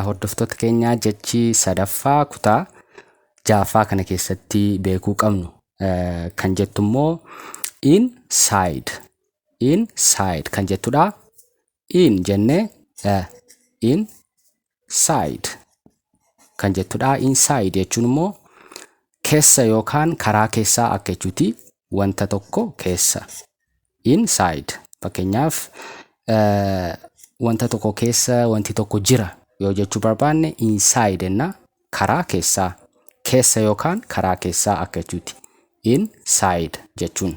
Hordoftoota keenyaa, jechi sadaffaa kutaa ja'affaa kana keessatti beekuu qabnu kan jettu immoo inside. Inside kan jettudha. In jennee inside kan jettudha. Inside jechuun immoo keessa yookaan karaa keessaa akka jechuuti. Wanta tokko keessa. Inside, fakkeenyaaf, wanta tokko keessa wanti tokko jira yoo jechuu barbaanne inside jenna, karaa keessaa. Keessa yookaan karaa keessaa akka jechuuti. Inside jechuun.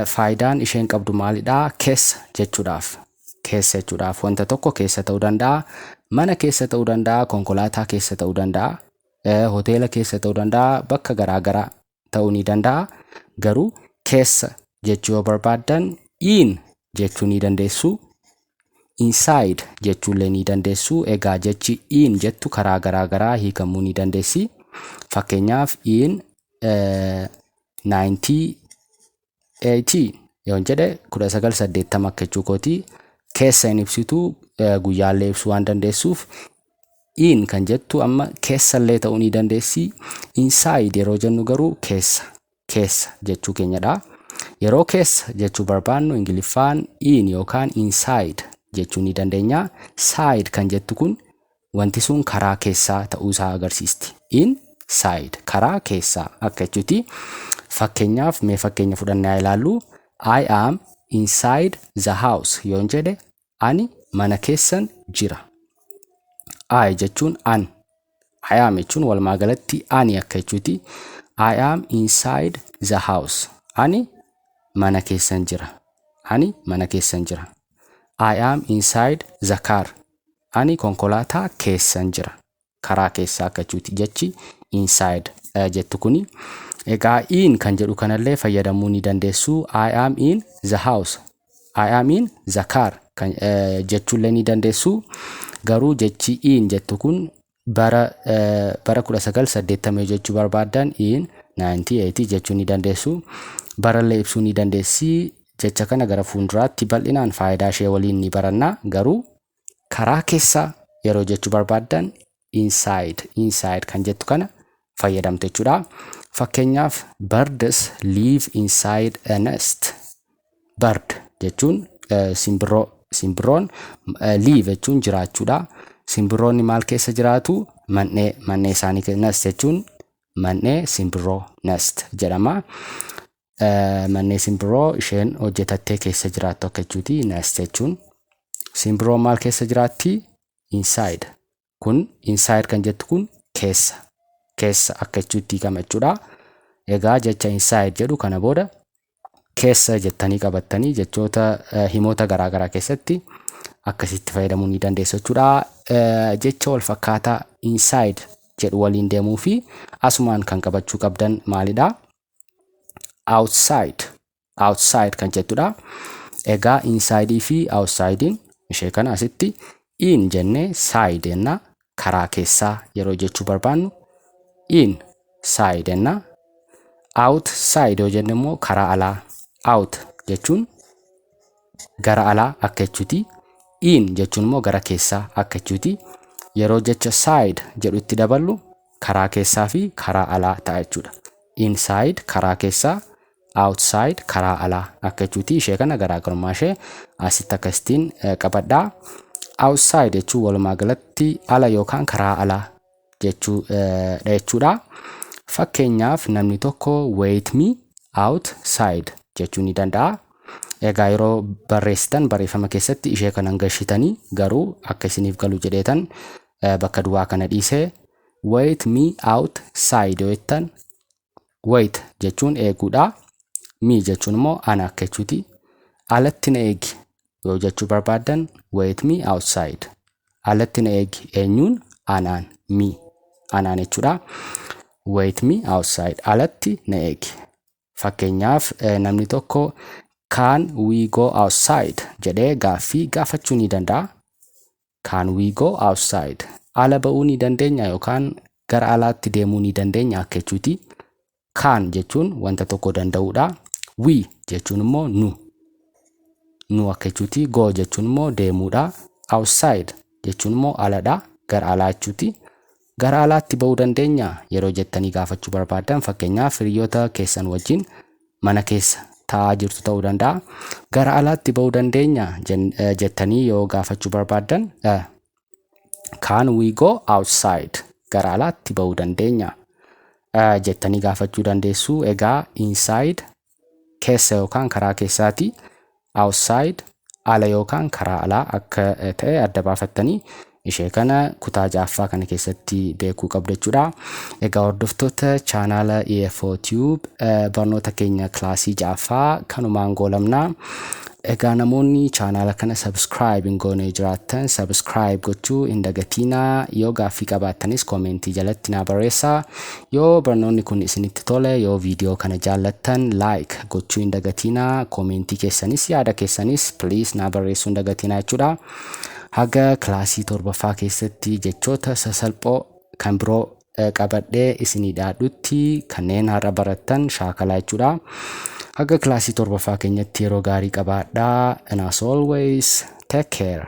Faayidaan isheen qabdu maalidhaa? Keessa jechuudhaaf. Keessa jechuudhaaf, wanta tokko keessa ta'uu danda'a. Mana keessa ta'uu danda'a. Konkolaataa keessa ta'uu danda'a. Hoteela keessa ta'uu danda'a. Bakka garaa garaa ta'uu ni danda'a. Garuu keessa jechuu yoo barbaaddan in jechuu ni dandeessu. Inside jechuullee ni dandeessu. Egaa jechi in jettu karaa garaa garaa hiikamuu ni dandeessi. Fakkeenyaaf, in 1980 yoon jedhe 1980 akka jechuu kooti. Keessa hin ibsitu, guyyaallee ibsuu waan dandeessuuf in kan jettu amma keessallee ta'uu ni dandeessi. Inside yeroo jennu garuu keessa keessa jechuu keenyadha. Yeroo keessa jechuu barbaannu Ingiliffaan in yookaan inside jechuu ni dandeenya. Side kan jettu kun wanti sun karaa keessaa ta'uusaa agarsiisti. Inside karaa keessaa akka jechuuti. Fakkeenyaaf, mee fakkeenya fudhannee haa ilaallu. "I am inside the house" yoon jedhe, ani mana keessan jira. I jechuun an. I am jechuun walumaa galatti ani akka jechuuti. I am inside the house. Ani mana keessan jira. Ani mana keessan jira. I am inside the car. Ani konkolaataa keessan jira. Karaa keessaa akka jechuuti jechi inside jettu kuni. Egaa in kan jedhu kanallee fayyadamuu ni dandeessu. I am in the house. I am in the car kan jechuullee ni dandeessu. Garuu jechi in jettu kun bara 1980 jechuu barbaaddan in 1980 jechuu ni dandeessu. Barallee ibsuu ni dandeessi. Jecha kana gara fuulduraatti bal'inaan faayidaa ishee waliin ni baranna. Garuu karaa keessaa yeroo jechuu barbaaddan inside, inside kan jettu kana fayyadamtu jechuudha. Fakkeenyaaf, birds live inside a nest. Bird jechuun simbirroo. Simbirroon, live jechuun jiraachuudha. Simbirroonni maal keessa jiraatu? Man'ee isaanii. Nest jechuun man'ee simbirroo nest jedhama. Man'ee simbirroo isheen hojjetattee keessa jiraattu akka jechuuti nest jechuun. Simbirroon maal keessa jiraatti? Inside. Kun inside kan jettu kun keessa. Keessa akka jechuutti hiikama jechuudha. Egaa jecha inside jedhu kana booda keessa jettanii qabattanii jechoota himoota garaa garaa keessatti akkasitti fayyadamuu ni dandeessu jechuudha. Jecha wal fakkaataa inside jedhu waliin deemuu fi asumaan kan qabachuu qabdan maalidha? Outside. Outside kan jettudha. Egaa inside fi outsidein ishee kana asitti in jennee side jenna, karaa keessaa yeroo jechuu barbaannu in side jenna. Outside yoo jenne immoo karaa alaa. Out jechuun gara alaa akka jechuuti. In jechuun immoo gara keessaa akka jechuuti. Yeroo jecha side jedhu itti daballu karaa keessaa fi karaa alaa ta'a jechuudha. Inside karaa keessaa, outside karaa alaa akka jechuuti. Ishee kana garaagarummaa ishee asitti akkasittiin qabadhaa. Outside jechuun walumaa galatti ala yookaan karaa alaa jechuudha jechuudha. Fakkeenyaaf, namni tokko "Wait me outside" jechuu ni danda'a. Egaa yeroo barreessitan barreeffama keessatti ishee kanan gashitanii, garuu akka isiniif galu jedheetan bakka duwwaa kana dhiisee. "Wait me outside" yoo jettan, wait jechuun eeguudha. Me jechuun immoo ana akka jechuuti. Alatti na eegi yoo jechuu barbaaddan "Wait me outside". Alatti na eegi, eenyuun? Anaan, me anaan jechuudha. Wait me outside, alatti na eegi. Fakkeenyaaf, namni tokko "Can we go outside?" jedhee gaaffii gaafachuu ni danda'a. Can we go outside? Ala ba'uu ni dandeenya yookaan gara alaatti deemuu ni dandeenya akka jechuuti. Can jechuun wanta tokko danda'uudha. We jechuun immoo nu. Nu akka jechuuti. Go jechuun immoo deemuudha. Outside jechuun immoo ala. Ala jechuudha. jechuun immoo aladha. Gara alaa jechuuti. Gara alaatti ba'uu dandeenya yeroo jettanii gaafachuu barbaaddan, fakkeenyaaf hiriyoota keessan wajjin mana keessa taa'aa jirtu ta'uu danda'a. Gara alaatti ba'uu dandeenya jettanii yoo gaafachuu barbaaddan, "Can we go outside?" Gara alaatti ba'uu dandeenya jettanii gaafachuu dandeessu. Egaa inside keessa yookaan karaa keessaati. Outside ala yookaan karaa alaa akka ta'e adda baafattanii ishee kana kutaa ja'affaa kana keessatti beekuu qabdu jechuudha. Egaa hordoftoota chaanaala EFO Tube, barnoota keenya kilaasii ja'affaa kanumaan goolabnaa. Egaa namoonni chaanaala kana subscribe hin goone jiraattan, subscribe gochuu hin dagatinaa. Yoo gaaffii qabaattanis koomentii jalatti naa barreessaa. Yoo barnoonni kun isinitti tole, yoo viidiyoo kana jaallattan, like gochuu hin dagatinaa. Koomentii keessanis, yaada keessanis please naa barreessuu hin dagatinaa jechuudha. Haga kilaasii torbaffaa keessatti jechoota sasalphoo kan biroo qabadhee isinii dhiyaadhutti, kanneen har'a barattan shaakalaa jechuudha. Haga kilaasii torbaffaa keenyatti yeroo gaarii qabaadhaa. And as always, take care.